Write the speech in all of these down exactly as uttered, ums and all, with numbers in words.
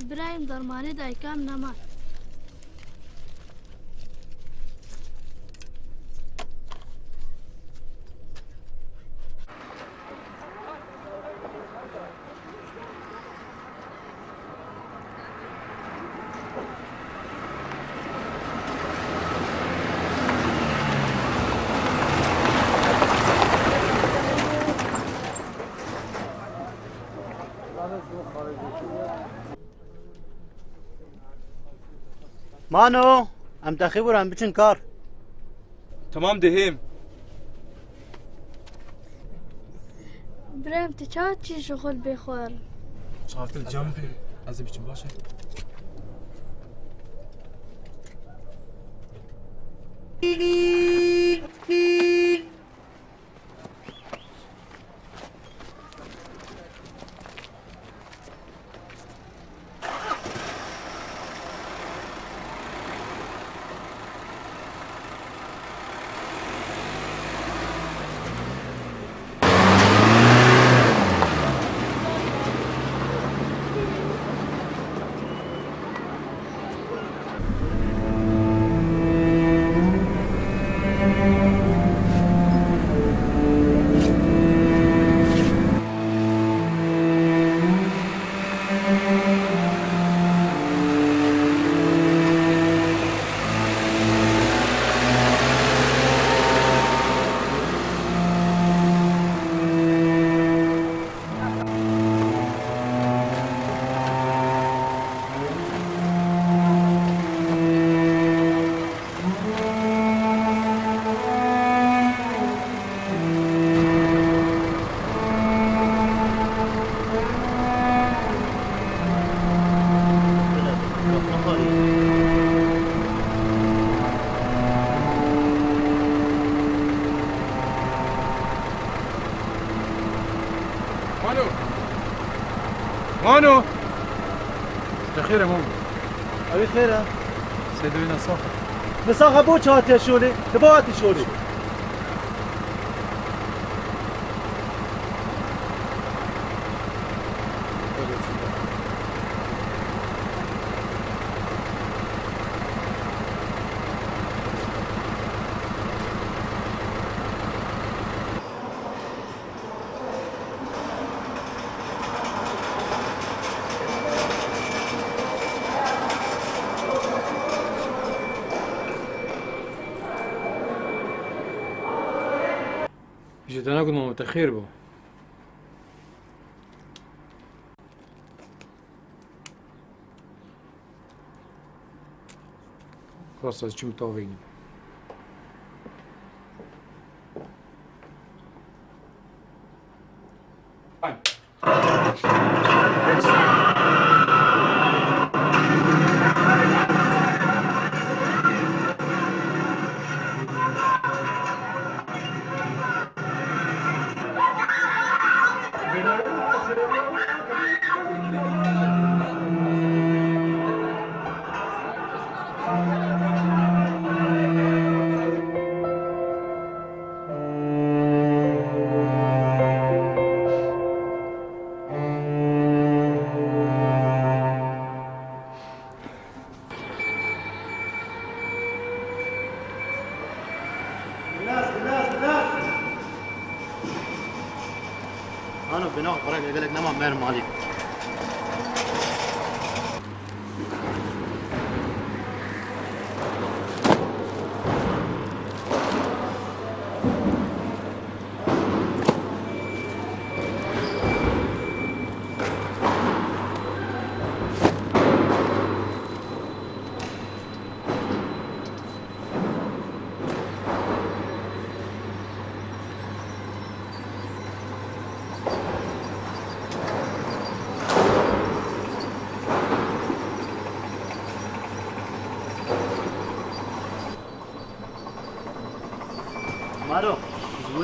Birayim, dermanê dayika min nema. Mano, em texî bûr, em biçin kar. Tamam dehêm. Birem, tu çawa çi ji xwe bê xwar? Çav te cam pê, ez ê biçim, baş e? Mano! Mano! Te xêr e, Mano? Ew ê xêr e. Seydo wî nesax e. Nesax e, bo çi hatiye şolê? Ti bo hatî şolê? Ji te negot mamo, te xêr bo. Rast ez çim tavênim. Hano, bina xwe qere gelek nema, mer malî.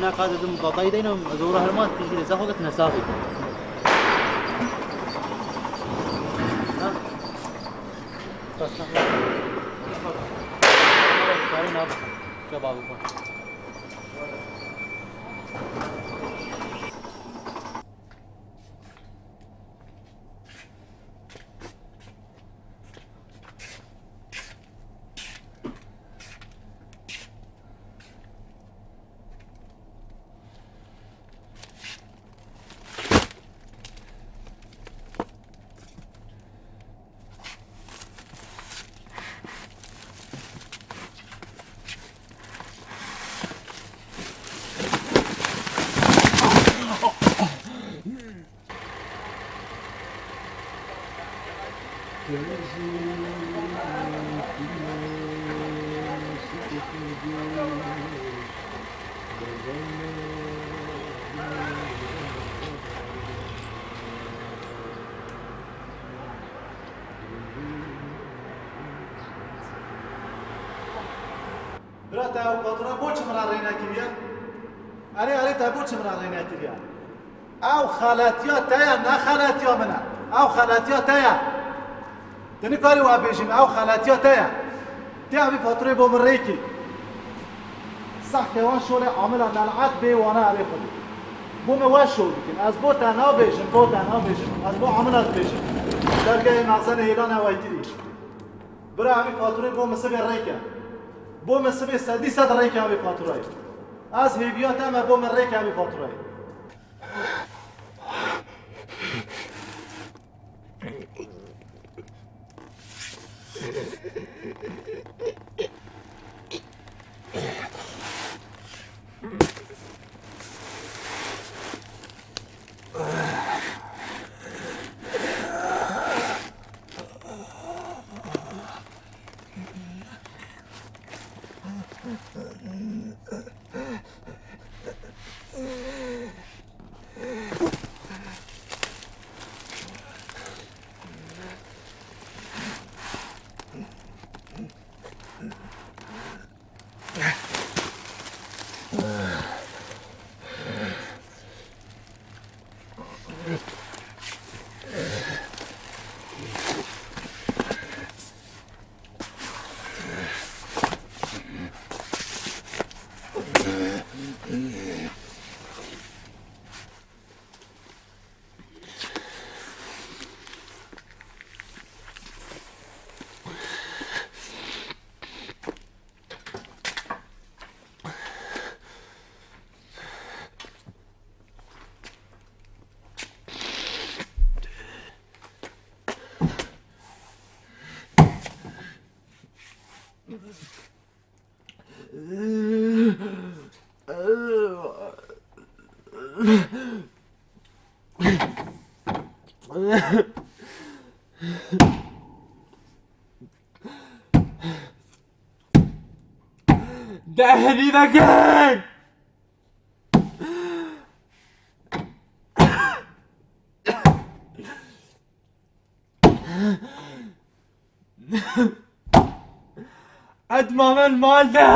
Na qad ez muqatayî deynim, ez ora herman tijî de zexo git nesaxî. Ha? Çare nabixwe. Çe babixwe. Bira, te ew fatura bo çi min re rê nekiriye? Erê, erê, te bo çi min re rê nekiriye? Ew xeletiya te ye, ne xeletiya min e. Ew xeletiya te ye. Tu nikarî wa bêjî min, ew xeletiya te ye. Tê evî faturê bo min rê kî. Sehke wan şolê amila nel'et bê wana erê xwedî. Bo min we şol bikin. Ez bo te nabêjim, bo te nabêjim. Ez bo amila dibêjim. Dergehê mexzenê hêla ne waytirî. Bira evî faturê bo min sibê rê ke. Bo min sibê sedî sed rê ke evî faturayê. Ez hêviya te me bo min rê ke evî faturayê. Dehrî vekin! Edma min mal de!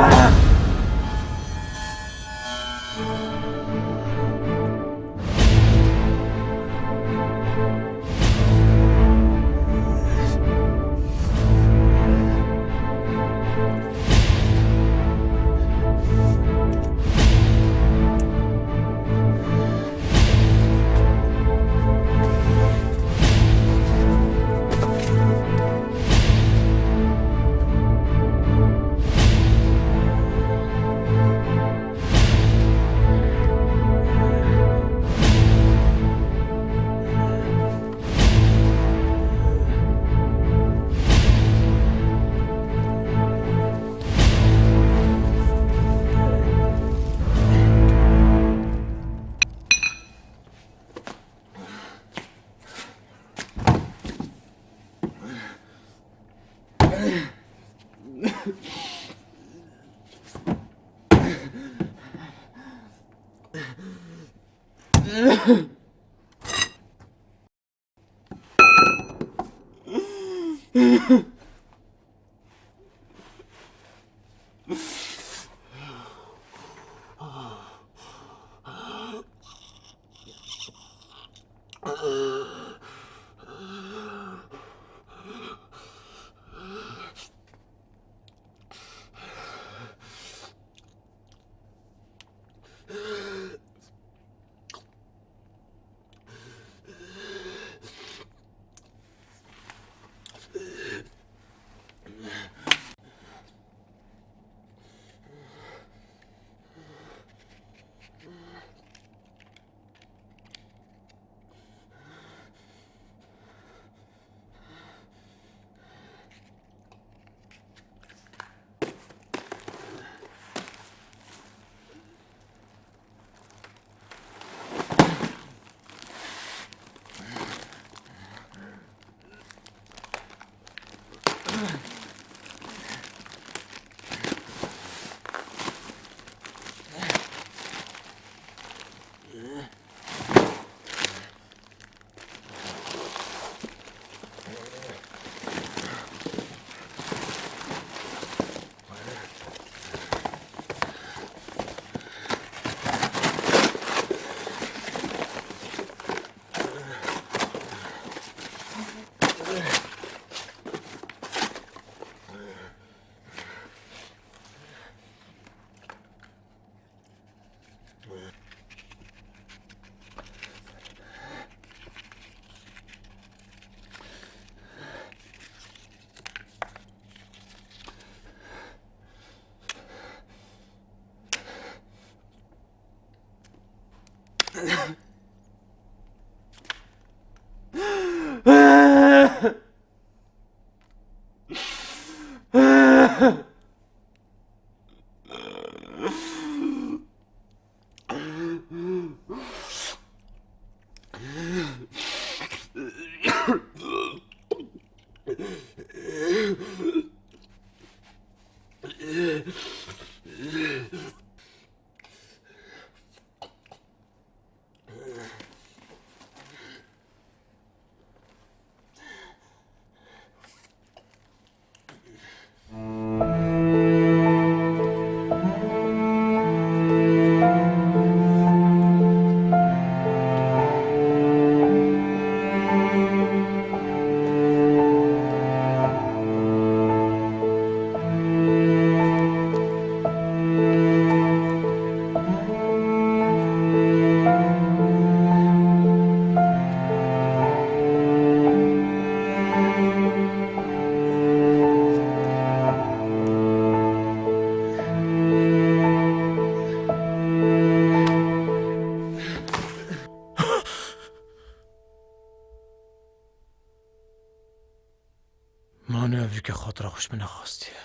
Mano, ev yekê xatira xwe ji min nexastiye.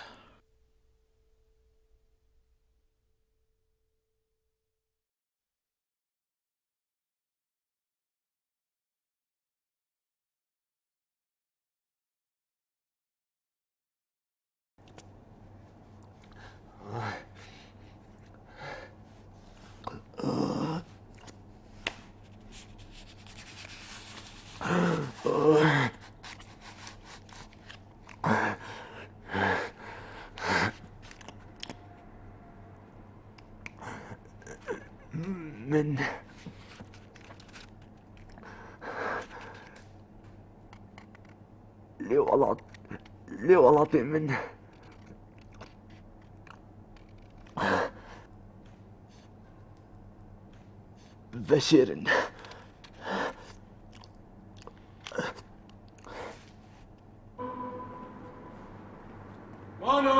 Min lê welat, lê welatê min veşêrin. Mano!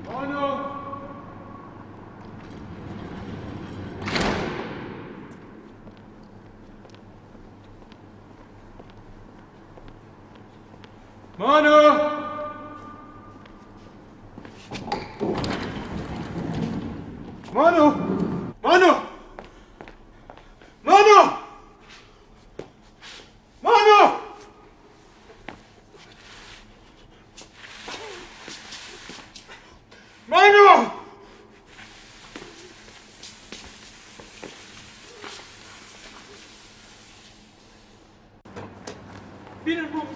Mano! Mano! Mano! Mano! Mano! Mano! Mano! Buyurun, buyurun.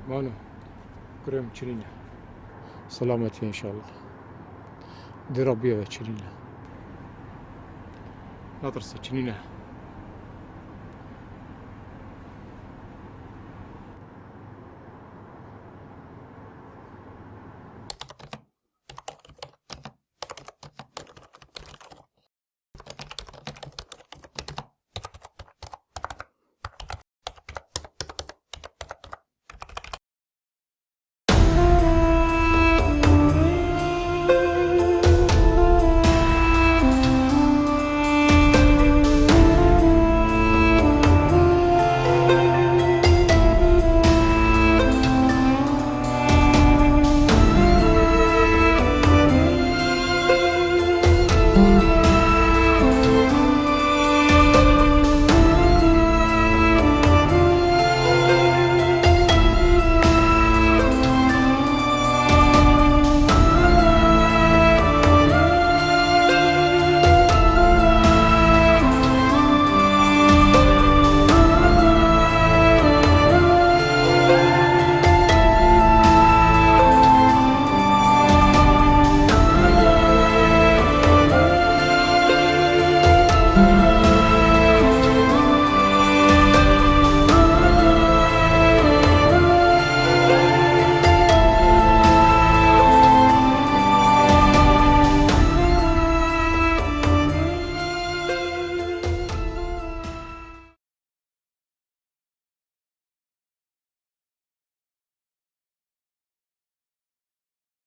Mano, kurê min çinîne. Selametî înşallah. Dê Rebbî ve çinîne. Natirse, çinîne.